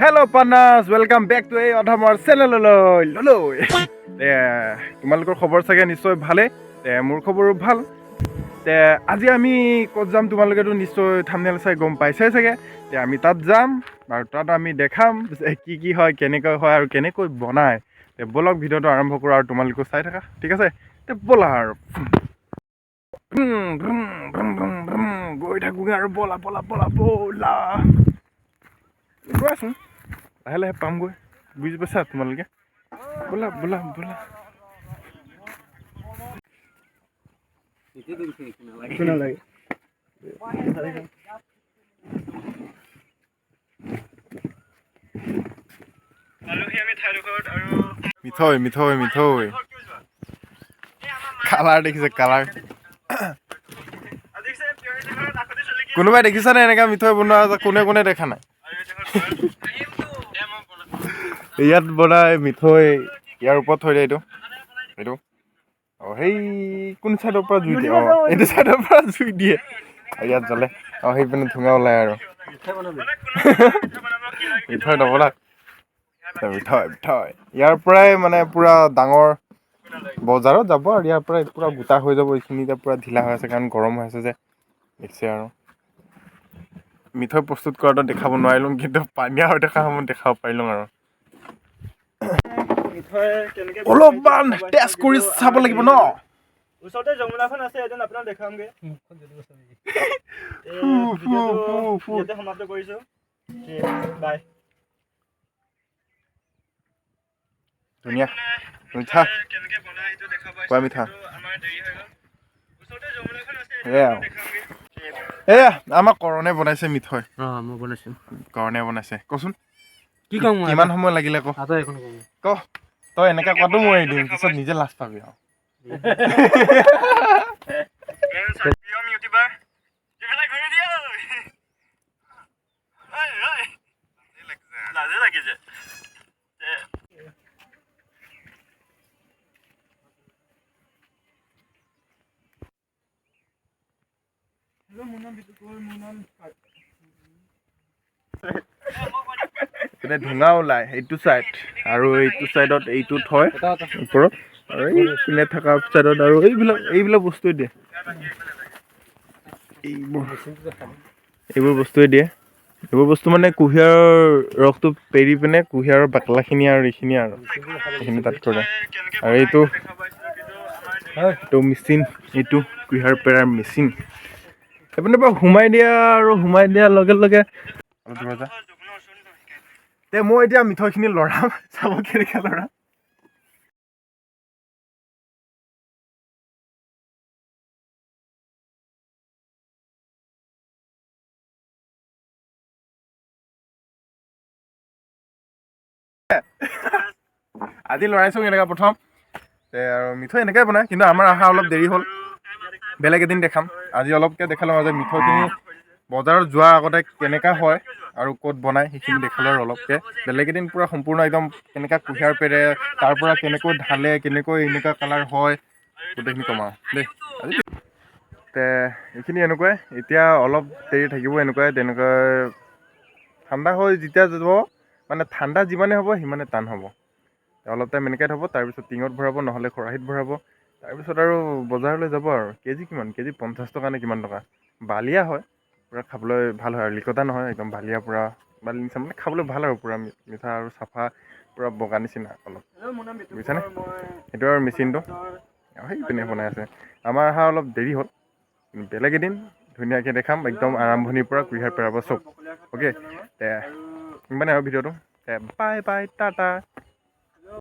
Hello partners, welcome back to এই অধমৰ চেনেললৈ ললৈ। তোমালোকৰ খবৰ চাগে নিশ্চয় ভালেই। মোৰ খবৰো ভাল। আজি আমি ক'ত যাম তোমালোকেতো নিশ্চয় থাম্বনেইল চাই গম পাইছাই চাগে। আমি তাত যাম আৰু তাত আমি দেখাম যে কি কি হয়, কেনেকৈ হয় আৰু কেনেকৈ বনায়। ব'লক ভিডিঅ'টো আৰম্ভ কৰোঁ আৰু তোমালোকেও চাই থাকা, ঠিক আছে? ব'লা আৰু গৈ থাকোঁগৈ আৰু ব'লা ব'লা ব'লা ব'লা, গৈ আছোঁ, লাহে লাহে পামগৈ, বুজি পাইছা তোমালোকে? ব'লা ব'লা ব'লা। মিঠৈ মিঠৈ মিঠৈ, কালাৰ দেখিছে? কালাৰ কোনোবাই দেখিছানে? এনেকা মিঠৈ বনোৱা কোনে কোনে দেখা নাই? ইয়াত বনাই মিঠৈ, ইয়াৰ ওপৰত থৈ দিয়ে এইটো এইটো। অঁ, সেই কোন চাইডৰ পৰা জুই দিয়ে? অঁ, এইটো চাইডৰ পৰা জুই দিয়ে আৰু ইয়াত জ্বলে। অঁ, সেইপিনে ধোঁৱা ওলায় আৰু। মিঠৈ নবনাই, মিঠৈ মিঠৈ ইয়াৰ পৰাই মানে পূৰা ডাঙৰ বজাৰত যাব আৰু ইয়াৰ পৰাই পূৰা গোটা হৈ যাব। এইখিনি এতিয়া পূৰা ঢিলা হৈ আছে, কাৰণ গৰম হৈ আছে যে, দেখিছে। আৰু মিঠৈ প্ৰস্তুত কৰাটো দেখাব নোৱাৰিলোঁ, কিন্তু পানীয়া হৈ থকা সময়ত দেখাব পাৰিলোঁ আৰু অলপমান টেষ্ট কৰি চাব লাগিব ন। ওচৰতে যমুনাখন আছে, এদিন আপোনাক দেখুৱামগে। ইয়াতে সমাপ্ত কৰিছোঁ, বাই। ধুনীয়া মিঠা, পুৰা মিঠা। এয়া এয়া আমাৰ কৰণে বনাইছে মিঠৈ। মই বনাইছোঁ। কৰণে বনাইছে, কচোন। কি ক'ম? কিমান সময় লাগিলে ক। ক, তই এনেকা কোৱাটো মই এৰি দিম, পিছত নিজে লাজ পাবি আৰু। ধোঁৱা ওলাই এইটো চাইড আৰু এইটো চাইডত এইটো থয় ওপৰত, আৰু এইপিনে থকা চাইডত আৰু এইবিলাক এইবিলাক বস্তুৱে দিয়ে, এইবোৰ এইবোৰ বস্তুৱে দিয়ে। এইবোৰ বস্তু মানে কুঁহিয়াৰৰ ৰসটো পেৰি পিনে কুঁহিয়াৰৰ বাকলাখিনি আৰু এইখিনি আৰু এইখিনি তাত কৰে। আৰু এইটো এইটো মেচিন, এইটো কুঁহিয়াৰ পেৰাৰ মেচিন। এইপিনে পৰা সোমাই দিয়া আৰু সোমাই দিয়াৰ লগে লগে মই এতিয়া মিঠৈখিনি লৰাম, চাব কেনেকৈ লৰাম। আজি লৰাইছোঁ এনেকুৱা প্ৰথম। আৰু মিঠৈ এনেকৈ বনায়, কিন্তু আমাৰ অহা অলপ দেৰি হ'ল, বেলেগ এদিন দেখাম। আজি অলপকৈ দেখালোঁ যে মিঠৈখিনি বজাৰত যোৱাৰ আগতে কেনেকুৱা হয় আৰু ক'ত বনায় সেইখিনি দেখালোঁ আৰু অলপকৈ। বেলেগ এদিন পূৰা সম্পূৰ্ণ একদম কেনেকুৱা কুঁহিয়াৰ পেৰে, তাৰ পৰা কেনেকৈ ঢালে, কেনেকৈ এনেকুৱা কালাৰ হয়, গোটেইখিনি কম আৰু দেই আজি। এইখিনি এনেকুৱাই, এতিয়া অলপ দেৰি থাকিব এনেকুৱাই, তেনেকুৱা ঠাণ্ডা হৈ যেতিয়া যাব, মানে ঠাণ্ডা যিমানে হ'ব সিমানে টান হ'ব। অলপ টাইম এনেকৈ থ'ব, তাৰপিছত টিঙত ভৰাব, নহ'লে খৰাহীত ভৰাব, তাৰপিছত আৰু বজাৰলৈ যাব। আৰু কেজি কিমান? কেজি 50 টকা নে কিমান টকা। বালিয়া হয়, পূৰা খাবলৈ ভাল হয় আৰু লিকতা নহয়, একদম বালিয়া, পূৰা বালি নিচিনা, মানে খাবলৈ ভাল আৰু পূৰা মিঠা আৰু চাফা, পূৰা বগা নিচিনা অলপ, বুজিছানে? সেইটো আৰু মেচিনটো সেইপিনে বনাই আছে। আমাৰ অহা অলপ দেৰি হ'ল, বেলেগ এদিন ধুনীয়াকৈ দেখাম, একদম আৰম্ভণিৰ পৰা কুঁহিয়াৰ পেৰাব চব। অ'কে, ইমানে আৰু ভিডিঅ'টো। Bye bye, tata.